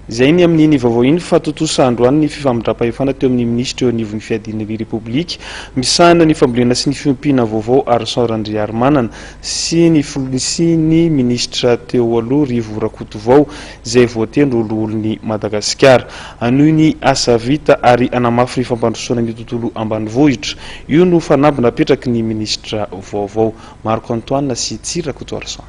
Izay ny amin'iny vaovao iny fa tontosa androany ny fifamindram-pahefana teo amin'ny minisitra eo anivon'ny fiadiana ny Repoblika misahana ny fambolena sy ny fiompiana vaovao Arson Randriarimanana sy ny sy ny minisitra teo aloha Rivo Rakotovao izay voatendry ho loholon'i Madagasikara. Hanohy ny asa vita ary hanamafy ny fampandrosoana ny tontolo ambanivohitra. Io no fanamby napetraky ny minisitra vaovao Marc Antoine sy Tsiry Rakotoarison.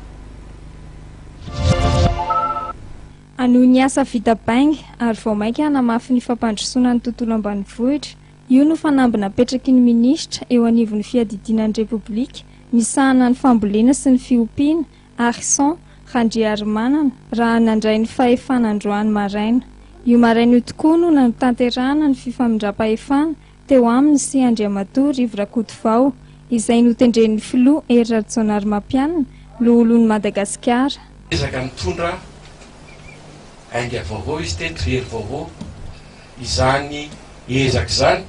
Hanohy ny asa vita bainga ary vao mainka hanamafy ny fampandrosoana ny tontolo ambanivohitra. Io no fanamby napetraky ny minisitra eo anivon'ny fiadidiana ny Repoblika misahana ny fambolena sy ny fiompiana, Harison Randriarimanana, raha nandray ny fahefana androany maraina. Io maraina io tokoa no nanatanterahana ny fifamindram-pahefana teo aminy sy Andriamatoa Rivo Rakotovao, izay notendren'ny Filoha Hery Rajaonarimampianina, Loholon'i Madagasikara. Niezaka nitondra ainga vaovao izy teto, hery vaovao. Izany ezaka izany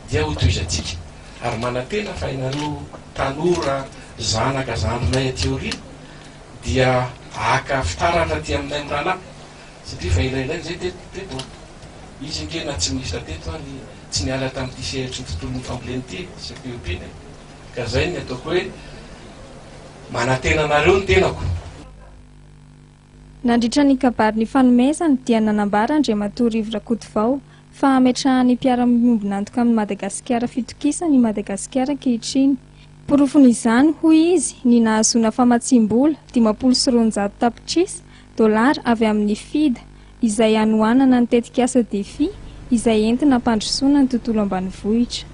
dia hotohizantsika ary manantena fa ianareo tanora zanaka zandrinay aty aoriana dia haka fitaratra aty aminay mirahalahy satria efa elaela izay teto teto an! Izy ange na tsy minisitra teto ary tsy niala tamin'ity sehatry ny tontolon'ny fambolena ity sy ny fiompiana e! Ka izay ny ataoko hoe manantena anareo ny tenako. Nandritra ny kabary nifanomezany dia nanambara Andriamatoa Rivo Rakotovao fa hametrahan'ny mpiara-miombon'antoka amin'i Madagasikara fitokisana i Madagasikara ankehitriny. Porofon'izany, hoy izy, ny nahazoana famatsiam-bola 250 tapitrisa dolara avy amin'ny FIDA izay hanohanana ny tetikasa Defi izay entina hampandrosoana ny tontolo ambanivohitra.